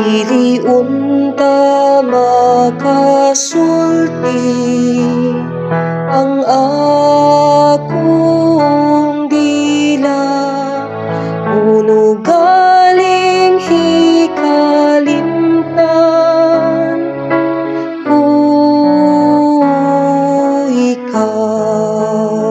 Dili unta makasulti ang akong dila, kuno galing hikalimtan ko ikaw.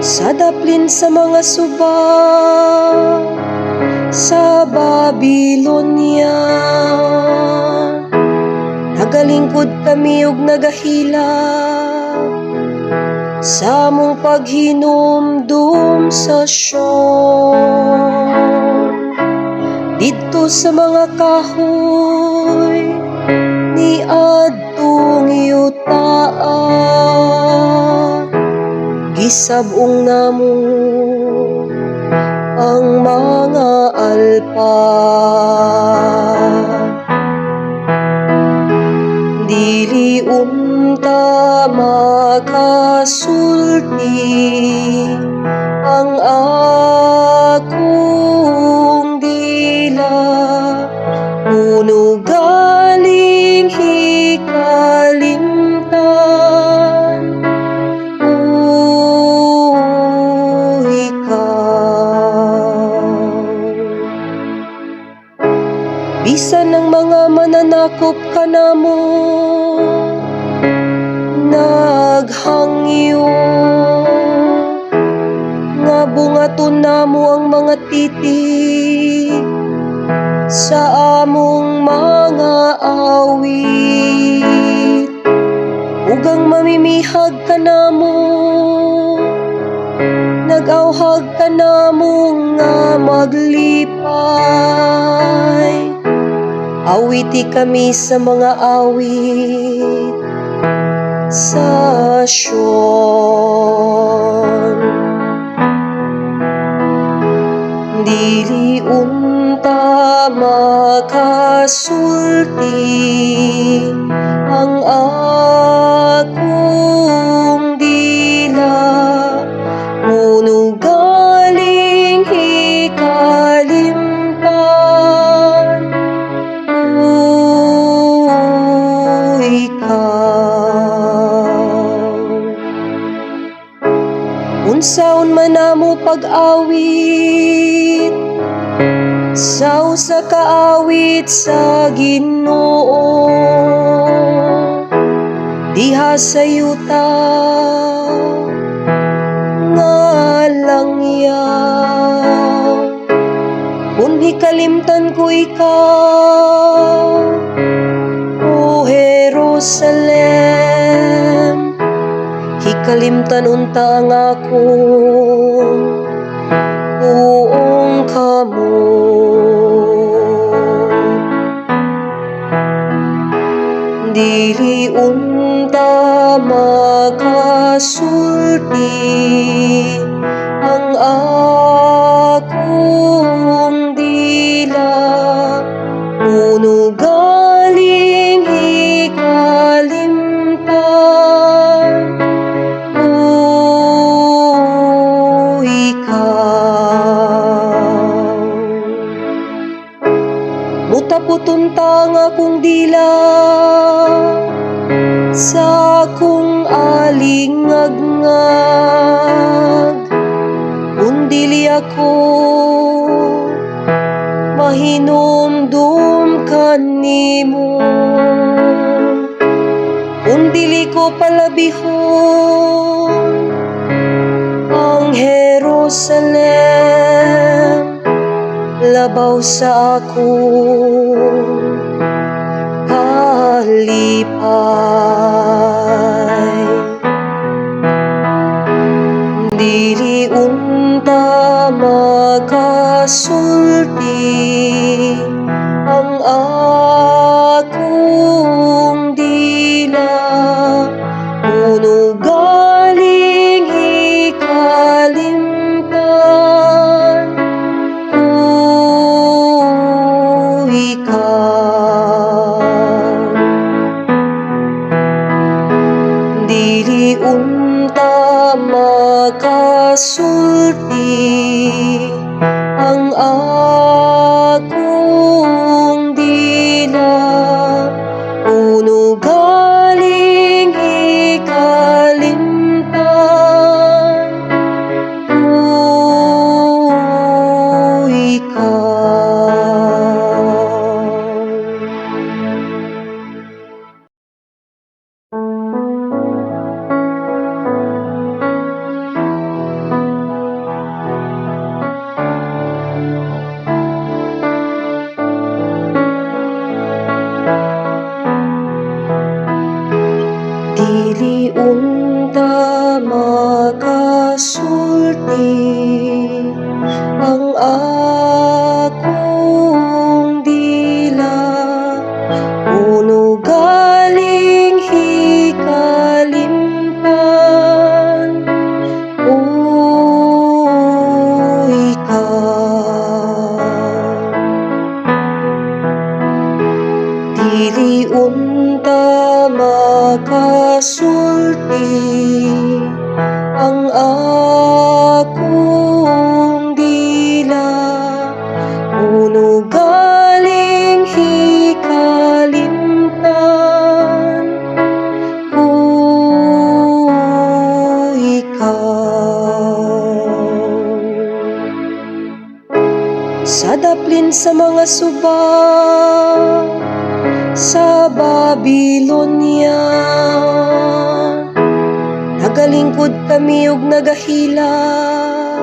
Sa daplin sa mga suba sa Babylonia, nagalingkod kami ug nagahilak sa among paghinumdum sa Sion. Didto sa mga kahoy ni adtong yutaa, gisab-ong namo ang mga alpa. Dili unta makasulti ang akong dila, kuno galing hikalimtan ko ikaw. Bisan ang mga mananakop kanamo naghangyo nga bungaton namo ang mga titik sa among mga awit, ug ang mamimihag kanamo nag-awhag kanamo nga maglipay, awiti kami sa mga awit sa Sion. Dili unta makasulti ang akong dila, kuno galing hikalimtan ko ikaw. Unsaon man namo pag-awit sa usa ka awit sa Ginoo diha sa yuta nga langyaw, kun hikalimtan ko ikaw, O Jerusalem, hikalimtan unta ang akong buong kamot. Dili unta makasulti ang akong dila, kuno galing hikalimtan ko ikaw. Mutapot unta ang akong dila sa akong alingagngag, kung dili ako mahinumdum kanimo, kung dili ko palabihon ang Jerusalem labaw sa akong kalipay. Dili unta makasulti ang akong dila, kuno galing hikalimtan ko ikaw. Dili unta makasulti ang Akong dila kuno galing hikalimtan ko ikaw. Dili unta makasulti ang akong dila kuno galing hikalimtan ko ikaw. Sa daplin sa mga suba sa Babylonia, nagalingkod kami ug nagahilak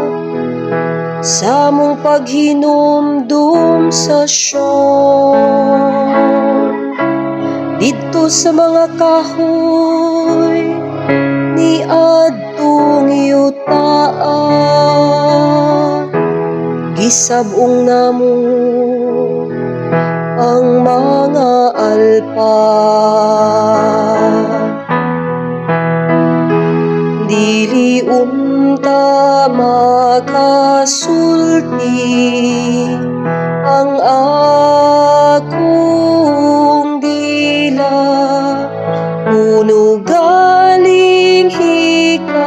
sa among paghinumdum sa Sion. Didto sa mga kahoy ni adtong yutaa, gisab-ong namo ang mga alpa. Dili unta makasulti ang akong dila kuno galing hikalimtan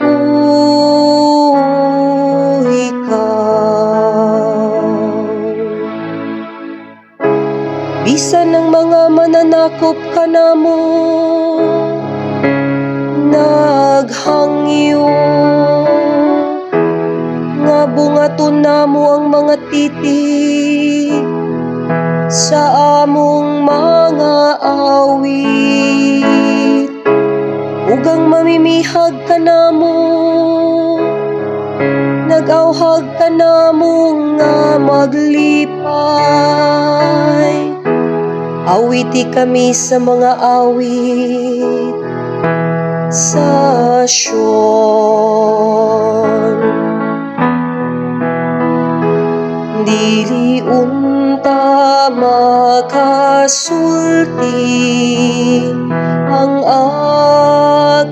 ko ikaw. Bisan ang mga mananakop kanamo naghangyo nga bungaton namo ang mga titik sa among mga awit, ug ang mamimihag kanamo nag-awhag kanamo nga maglipay. Awiti kami sa mga awit sa Sion. Dili unta makasulti ang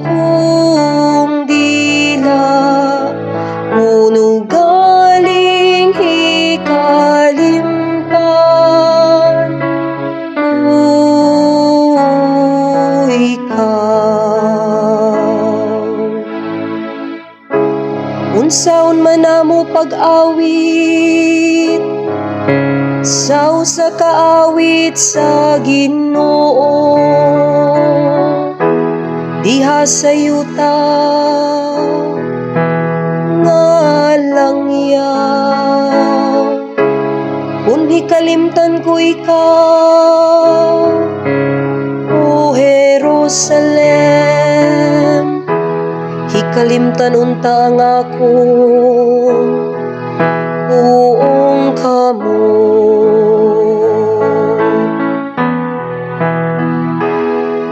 akong dila kuno galing hikalimtan ko ikaw. Unsaon man namo pag-awit sa usa ka awit sa Ginoo diha sa yuta nga langyaw, kun hikalimtan ko ikaw, O Jerusalem, hikalimtan unta ang akong buong kamot.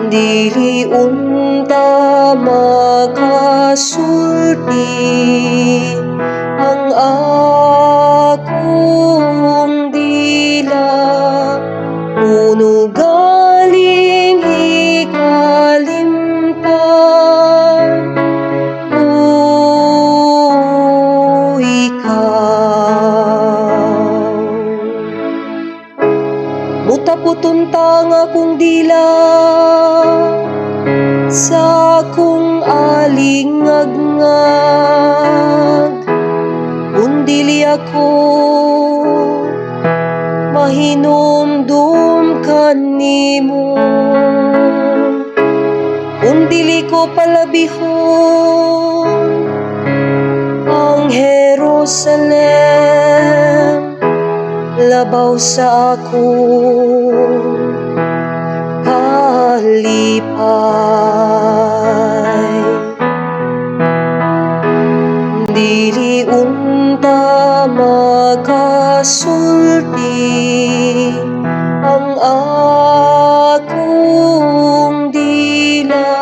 Dili unta makasulti ang akong dila kuno galing hikalimtan ko ikaw. Mutapot unta ang akong dila sa akong alingagngag kung dili ako mahinumdum kanimo, kung dili ko palabihon ang Jerusalem labaw sa akong kalipay. Dili unta makasulti ang akong dila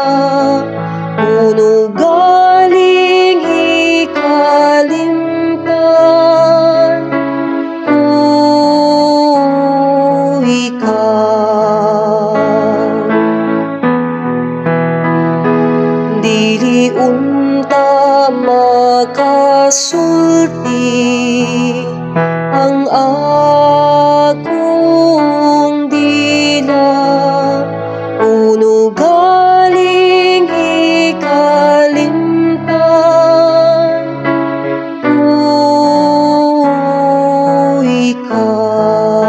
kuno galing. Makasulti ang akong dila, kuno galing hikalimtan ko ikaw.